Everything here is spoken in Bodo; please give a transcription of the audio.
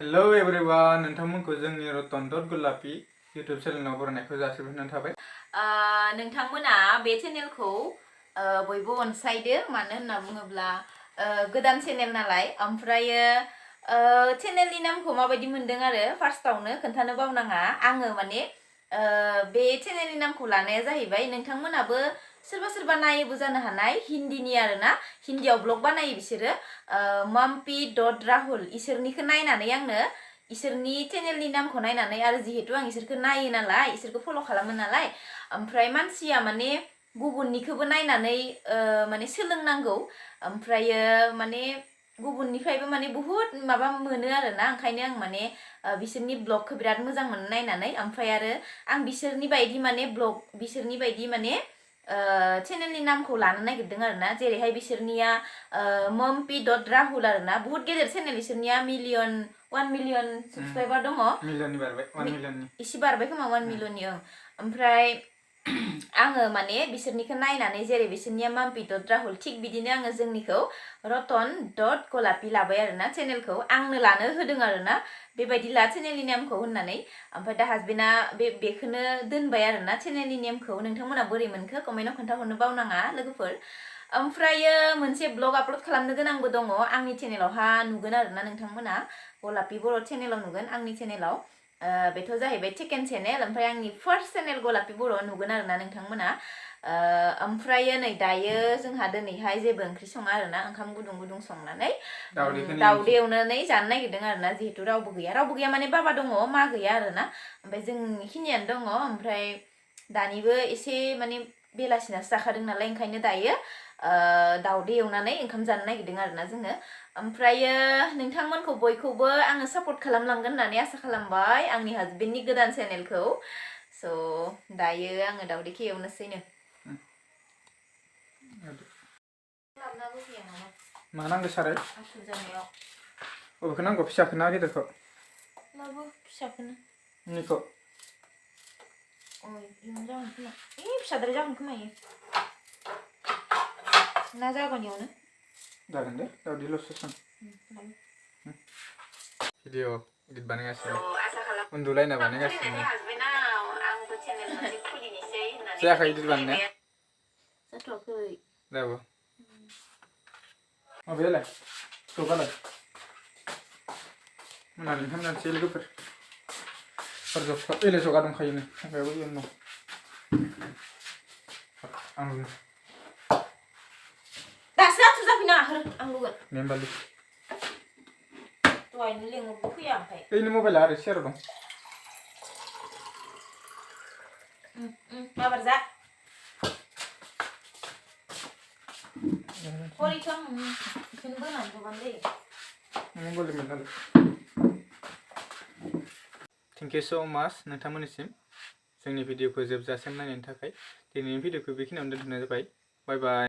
Hello everyone, नोंथांमोनखौ जोंनि रतन गलापि YouTube चेनेलाव बरायनायखौ जासिहरनाय थाबाय। नोंथांमोना बे चेनेलखौ बयबो अनसायदो मानो होनना बुङोब्ला गोदान चेनेल नालाय ओमफ्रायो चेनेलनि नामखौ माबायदि मोनदों आरो फार्स्टआवनो खोन्थानो बावनाङा आङो माने बे चेनेलनि नामखौ लानाया जाहैबाय नोंथांमोनाबो सोरबा नायोबो जानो हानाय हिन्दीनि आरोना हिन्दीयाव ब्लग बानायो बिसोरो mampy.rahul इसोरनिखौ नायनानै आंनो इसोरनि चेनेलनि नामखौ नायनानै आरो जिहेतु आं इसोरखौ नायो नालाय इसोरखौ फल' खालामो नालाय ओमफ्राय मानसिया माने गुबुननिखौबो नायनानै माने सोलोंनांगौ ओमफ्रायो माने गुबुननिफ्रायबो माने बुहुत माबा मोनो आरोना ओंखायनो आं माने बिसोरनि ब्लगखौ बिराद मोजां मोनो नायनानै ओमफ्राय आरो आं बिसोरनि बायदि माने ब्लग बिसोरनि बायदि माने चेनेलनि नामखौ लानो नागिरदों आरोना जेरैहाय बिसोरनिया mampy.rahul आरोना बहुत गेदेर चेनेल बिसोरनिया 1 मिलियन साबस्क्राइबार दङ मिलियननि बारबाय 1 मिलियननि इसे बारबाय खोमा 1 मिलियननि ओमफ्राय आङो माने बिसोरनिखौ नायनानै जेरै बिसोरनिया mampy.rahul थिग बिदिनो आङो जोंनिखौ ratan.golapi लाबाय आरोना चेनेलखौ आंनो लानो होदों आरोना बेबायदि ला चेनेलनि नेमखौ होननानै ओमफ्राय दा हासबेन्डआ बेखौनो दोनबाय आरोना चेनेलनि नेमखौ नोंथांमोना बोरै मोनखो कमेन्टआव खोन्थाहरनो बावनाङा लोगोफोर ओमफ्रायो मोनसे ब्लग आपल'ड खालामनो गोनांबो दङ आंनि चेनेलावहा नुगोन आरोना नोंथांमोना गलापि बर' चेनेलाव नुगोन आंनि चेनेलाव बेथ' जाहैबाय सेकेन्ड चेनेल ओमफ्राय आंनि फार्स्ट चेनेल गलापि बर' नुगोन आरोना नोंथांमोना ओमफ्रायो नै दायो जोंहा दिनैहाय जेबो ओंख्रि सङा आरोना ओंखाम गुदुं संनानै दाउदै एवनानै जानो नागिरदों आरोना जिहेतु रावबो गैया माने बाबा दङ मा गैया आरोना ओमफ्राय जोंनिखिनियानो दङ ओमफ्राय दानिबो एसे माने बेलासिनासो जाखादों नालाय ओंखायनो दायो दाउदै एवनानै ओंखाम जानो नागिरदों आरोना जोङो ओमफ्रायो नोंथांमोनखौ बयखौबो आङो सापर्ट खालामलांगोन होननानै आसा खालामबाय आंनि हासबेन्डनि गोदान चेनेलखौ स' दायो आङो दाउदैखौ एवनोसैनो मा नांगौ साराय आसु जानायाव बबेखौ नांगौ फिसाखौ ना गिदिरखौ लाबो फिसाखौनो निखौ इयुन जागोन खोमा फिसाद्राय जागोन खोमा इयो ना जागोन इयावनो जागोन दे दाउदैल'सो सं भिडिअ इदिट बानायगासिनो उन्दुलायना बानायगासिनो जायाखै इदिट बानायनाया जाथ'वाखै जाबो माबायालाय जगालाय मोनानि ओंखाम जानोसै लोगोफोर एले जगा दंखायोनो थांबायाबो इयुन दं आं दासो आथु जाफैनाङा आं लुगोन नेमबालि दहायनो लेंहरबो फैया ओमफ्राय ओइनो मबाइला आरो सेराव दं माबार जा हरिखौ आं बेखौनो बोनानै जबानो जायो थेंक इउ स' माच नोंथांमोननिसिम जोंनि भिडिअखौ जोबजासिम नायनायनि थाखाय दिनैनि भिडिअखौ बेखिनियावनो दोनथ'नाय जाबाय बाय बाय